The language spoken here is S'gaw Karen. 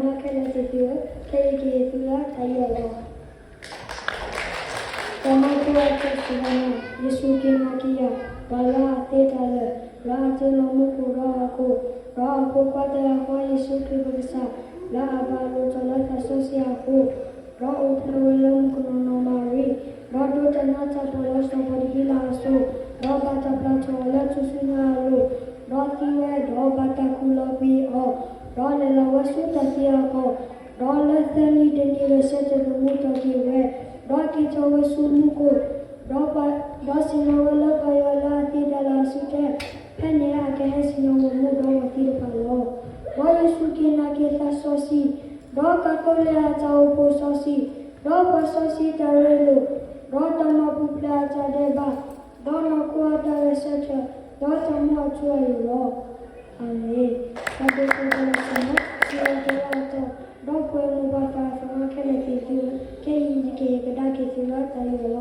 ပှၤမၤခဲလၢာ်သ့ၣ်သုဧၢ, ခဲအံၤယကဟ့ၣ်သုလၢတၢ်အံၤအဂီၢ်, တၢ်မၢဖိအဆၢစံးဝဲဒၣ်, ယ့ၣ်ၡူးက့ၤနာ်က့ၤယၤ, ပှၤလၢအသ့တၢ်လၢာ်, လၢအတ့လီၤမူခိၣ်ဒီးဟီၣ်ခိၣ်, ဒီးအဖိခွါတဂၤဃီယ့ၣ်ၡူးခရံာ်ပကစၢ်, လၢအဘၣ်လိာ်တီၤလၢသးစီဆှံအဃိ, ဒီးအိၣ်ဖျဲၣ်ဝဲလၢမုၣ်ကနီၤနီၢ်မၤရံ, ဒီးဒိးတၢ်နးတၢ်ဖှီၣ်လၢစီၤပီတဖံလၢအစိၤ, ဒီးဘၣ်တၢ်ပျၢ်ထီၣ်အီၤလၢထူၣ်စုညါအလိၤ, ဒီးသံဝဲ, ဒီးဘၣ်တၢ်ခူၣ်လီၤကွံာ်အီၤ, ဒီးလဲၤလီၤဝဲဆူတၢ်သံအဂီၢ်, ဒီးလၢသၢနံၤတနံၤဂဲၤဆၢထၢၣ်သမူထီၣ်က့ၤဝဲ, ဒီးက့ၤထီၣ်ဝဲဆူမူခိၣ်, ဒီးပှၤ, ဒီးစံၣ်ညီၣ်ဝဲလၢပှၤယွၤလၢအသ့တၢ်လၢာ်အစုထွဲ, ဖဲန့ၣ်အကဟဲစံၣ်ညီၣ်ဝဲမူဒီးပှၤသံတဖၣ်လီၤ. ဒီးယ့ၣ်ၡူးက့ၤနာ်က့ၤသးစီဆှံ, ဒီးကးသိးလၢအတၢ်အိၣ်ဖှိၣ်စီဆှံ, ဒီးပှၤစီဆှံတၢ်ရ့လိာ်, ဒီးတၢ်မၤပူၤဖျဲးအတၢ်ဒဲးဘး, ဒီးနီၢ်ခိအတၢ်ဂဲၤဆၢထၢၣ်, ဒီးတၢ်မူအထူအယိာ်လီၤ. အၤမ့ၣ်. တၢ်ဒိးသဲးတၢ်လၢာ်စီၤမး, စံးထီၣ်ပတြၢၤအတီၢ်, ဒီပုၢ်ဝဲၢ်မိၢ်ပၢ်သရၣ်သမါခဲလၢာ်သ့ၣ်သု, ခဲအံၤယကဟ့ၣ်ကဒါက့ၤသုလၢတၢ်အံၤအဂီၢ်